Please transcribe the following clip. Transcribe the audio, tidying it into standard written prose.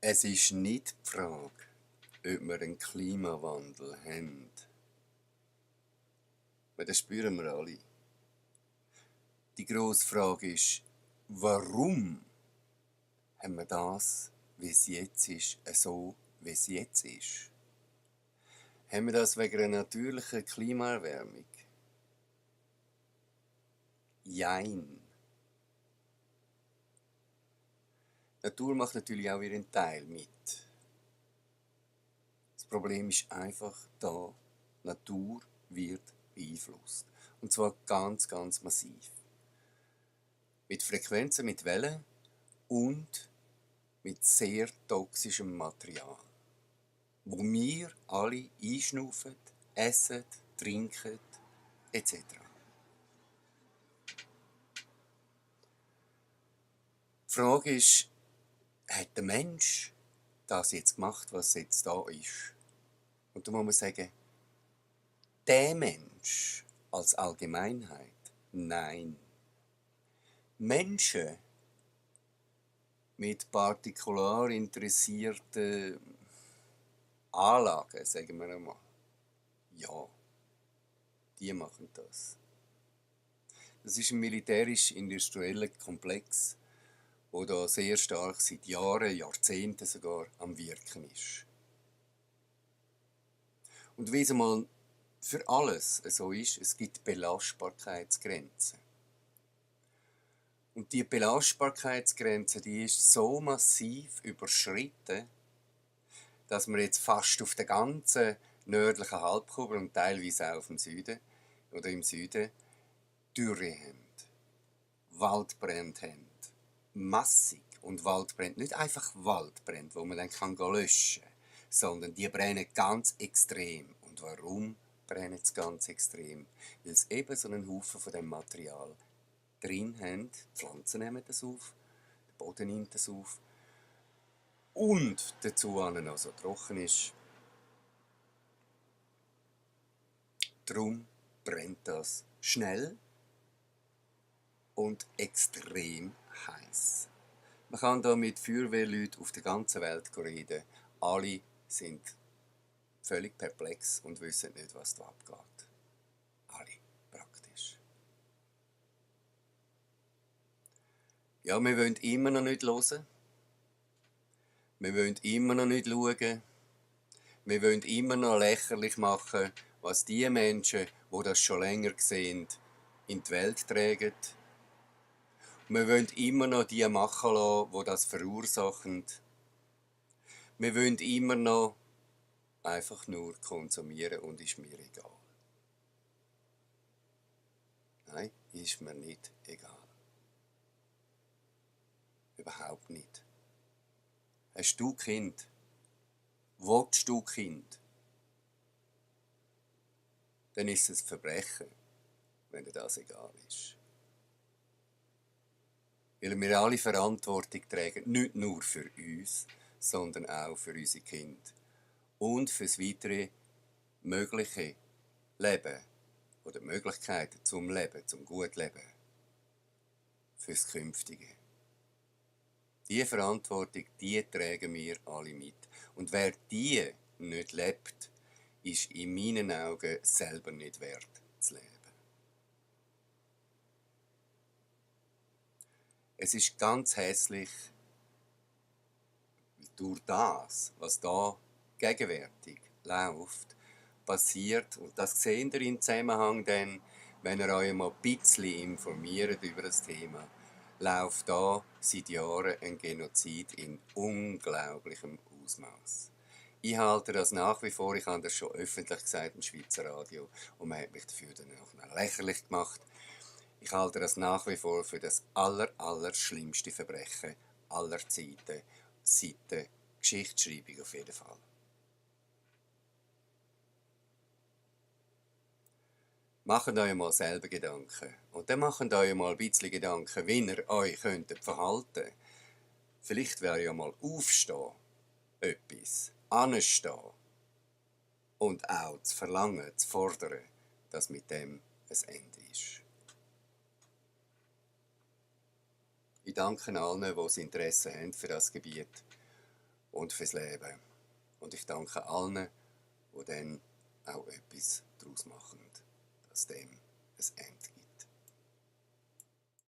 Es ist nicht die Frage, ob wir einen Klimawandel haben. Weil das spüren wir alle. Die grosse Frage ist, warum haben wir das, wie es jetzt ist, so, wie es jetzt ist? Haben wir das wegen einer natürlichen Klimaerwärmung? Jein. Die Natur macht natürlich auch ihren Teil mit. Das Problem ist einfach da, die Natur wird beeinflusst. Und zwar ganz, ganz massiv. Mit Frequenzen, mit Wellen und mit sehr toxischem Material, wo wir alle einschnaufen, essen, trinken etc. Die Frage ist, hat der Mensch das jetzt gemacht, was jetzt da ist? Und da muss man sagen, der Mensch als Allgemeinheit, nein. Menschen mit partikular interessierten Anlagen, sagen wir einmal, ja, die machen das. Das ist ein militärisch-industrieller Komplex, der da sehr stark seit Jahren, Jahrzehnten sogar am Wirken ist. Und wie es einmal für alles so ist, es gibt Belastbarkeitsgrenzen. Und die Belastbarkeitsgrenze, die ist so massiv überschritten, dass wir jetzt fast auf der ganzen nördlichen Halbkugel und teilweise auch auf dem Süden oder im Süden Dürre haben, Waldbrände haben, massig. Und Waldbrände, nicht einfach Waldbrände, wo man dann löschen kann, sondern die brennen ganz extrem. Und warum brennen sie ganz extrem? Weil sie eben so einen Haufen von dem Material drin haben, die Pflanzen nehmen das auf, der Boden nimmt das auf und dazu noch so trocken ist. Darum brennt das schnell und extrem heiß. Man kann da mit Feuerwehrleuten auf der ganzen Welt reden. Alle sind völlig perplex und wissen nicht, was da abgeht. Alle praktisch. Ja, wir wollen immer noch nicht hören. Wir wollen immer noch nicht schauen. Wir wollen immer noch lächerlich machen, was die Menschen, die das schon länger sehen, in die Welt tragen. Wir wollen immer noch die machen lassen, die das verursachen. Wir wollen immer noch einfach nur konsumieren und ist mir egal. Nein, ist mir nicht egal. Überhaupt nicht. Hast du Kind? Willst du Kind? Dann ist es ein Verbrechen, wenn dir das egal ist. Weil wir alle Verantwortung tragen, nicht nur für uns, sondern auch für unsere Kinder. Und für das weitere mögliche Leben oder die Möglichkeiten zum Leben, zum gut Leben. Fürs Künftige. Diese Verantwortung, die tragen wir alle mit. Und wer die nicht lebt, ist in meinen Augen selber nicht wert zu leben. Es ist ganz hässlich, durch das, was da gegenwärtig läuft, passiert, und das seht ihr im Zusammenhang dann, wenn ihr euch mal ein bisschen informiert über das Thema, läuft da seit Jahren ein Genozid in unglaublichem Ausmaß. Ich halte das nach wie vor, ich habe das schon öffentlich gesagt im Schweizer Radio und man hat mich dafür danach noch lächerlich gemacht. Ich halte das nach wie vor für das allerschlimmste Verbrechen aller Zeiten, seit der Geschichtsschreibung auf jeden Fall. Macht euch mal selber Gedanken. Und dann macht euch mal ein bisschen Gedanken, wie ihr euch verhalten könntet. Vielleicht wäre ja mal aufstehen, etwas, anstehen und auch zu verlangen, zu fordern, dass mit dem ein Ende ist. Ich danke allen, die das Interesse haben für das Gebiet. und fürs Leben. Und ich danke allen, die dann auch etwas daraus machen, dass dem ein Ende gibt.